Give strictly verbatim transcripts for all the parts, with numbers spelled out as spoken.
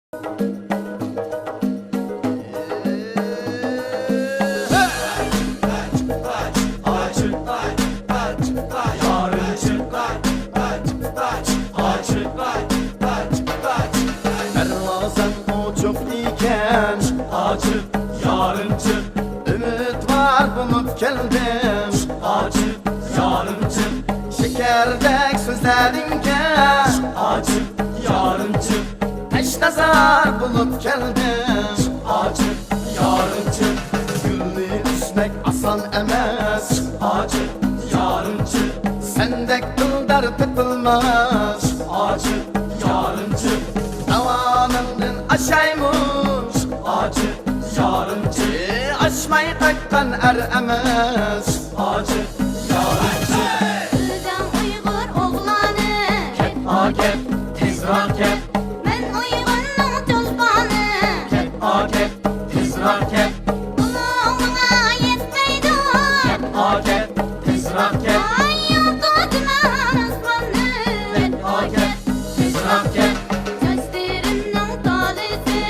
دەرۋازاڭ ئوچۇق ئىكەن، ئاچىق، يارىمچىق. ئۈمىدۋار بولۇپ كەلدىم، ئاچىق، يارىمچىق. شېكەردەك سۆزلەرگە، ئاچىق، يارىمچىق. تەشنازار بولۇپ كەلدىم، ئاچىق، يارىمچىق. گۈلنى ئۈزمەك ئاسان ئەمەس، ئاچىق، يارىمچىق. سەندەك دىلدار تېپىلماس، ئاچىق، يارىمچىق. داۋانىڭدىن ئاشايمۇ، ئاچىق، يارىمچىق. ئاشماي قايتقان ئەر ئەمەس، ئاچىق، يارىمچىق. ئۆزۈڭ ئۇيغۇر ئوغلانى، كەت، ئاكەت، تېزراق كەت. مەن ئۇيغۇرنىڭ چولپانى، كەت، ئاكەت، تېزراق كەت. ئۇلۇغ ماڭا يەتمەيدۇ، كەت، ئاكەت، تېزراق كەت. ئاي، يوقىتىمەن ئاسماننى، كەت، ئاكەت، تېزراق كەت. چاچلىرىمنىڭ تالىسى،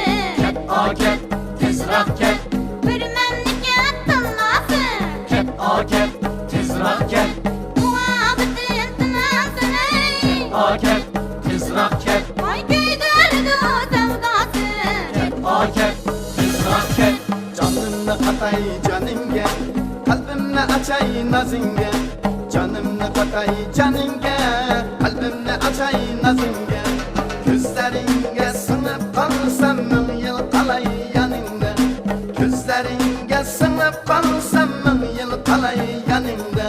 كەت، ئاكەت، تېزراق كەت. بىر مەملىكەت تاللاسى، كەت، ئاكەت، تېزراق كەت. مۇھەببىتىم تىنىم سېنى، كەت، ئاكەت، تېزراق كەت. ۋاي كۆيدۈرىدۇ سەۋداسى، كەت، ئاكەت، تېزراق كەت. جانىمنى قاتاي جانىڭگە، قەلبىمنى ئاچاي نازىڭگە. جانىمنى قاتاي جانىڭگە، قەلبىمنى ئاچاي نازىڭگە. كۆزلىرىڭگە سىڭىپ قالسام، مىڭ يىل قالاي يېنىڭدا. كۆزلىرىڭگە سىڭىپ قالسام، مىڭ يىل قالاي يېنىڭدا.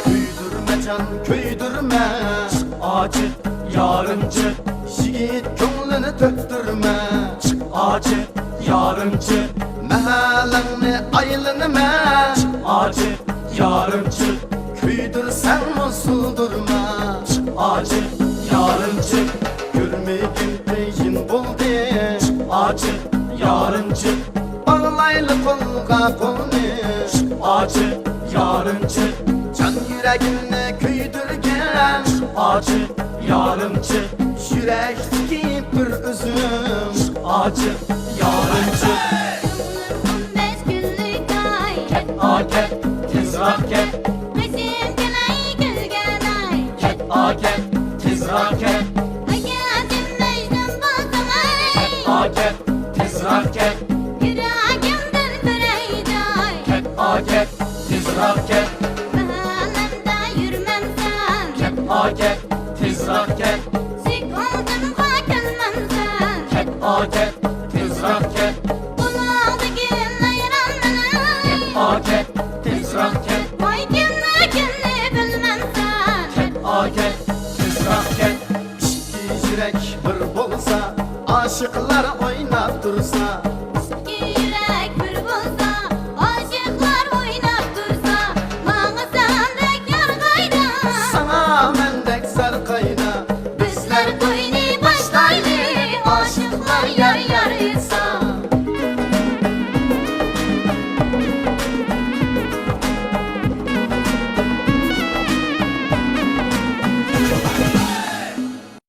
كۆيدۈرمە جان، كۆيدۈرمە. ئاچىق، يارىمچىق. يىگىت كۆڭلىنى تۆكتۈرمە. ئاچىق، يارىمچىق. مەھەللەڭنى ئايلىنىمەن. ئاچىق، يارىمچىق. كۆيدۈرسەڭمۇ سۇلدۇرما. ئاچىق، يارىمچىق. كۆرمىگىن قىيىن بولدى. ئاچىق، يارىمچىق. باغلايلى قولغا قولنى. ئاچىق، يارىمچىق. جان يۈرەكىمنى كۆيدۈرگەن. ئاچىق، يارىمچىق. يۈرەكتىكى بىر ئۆزۈم. ئاچىق، يارىمچىق. كۆڭلۈم ئون بەش كۈنلۈك ئاي. كەت، ئاكەت، تېزراق كەت. بېشىم كېلەي كۈلگەن ئاي. كەت، ئاكەت، تېزراق كەت. ئەگەر سەن مەجنۇن بولساڭ ئاي. كەت، ئاكەت، تېزراق كەت. يۈرەكىمدىن بېرەي جاي. كەت، ئاكەت، تېزراق كەت. مەھەللەمدە يۈرمەمسەن. كەت، ئاكەت، تېزراق كەت. ئىشىك ئالدىمغا كەلمەمسەن. كەت، ئاكەت، تېزراق كەت. قۇلاقتىكى لايرامنى. كەت، ئاكەت، تېزراق كەت. ۋاي كىملىكىمنى بىلمەمسەن. كەت، ئاكەت، تېزراق كەت. ئىككى يۈرەك بىر بولسا، ئاشىقلار ئويناپ تۇرسا.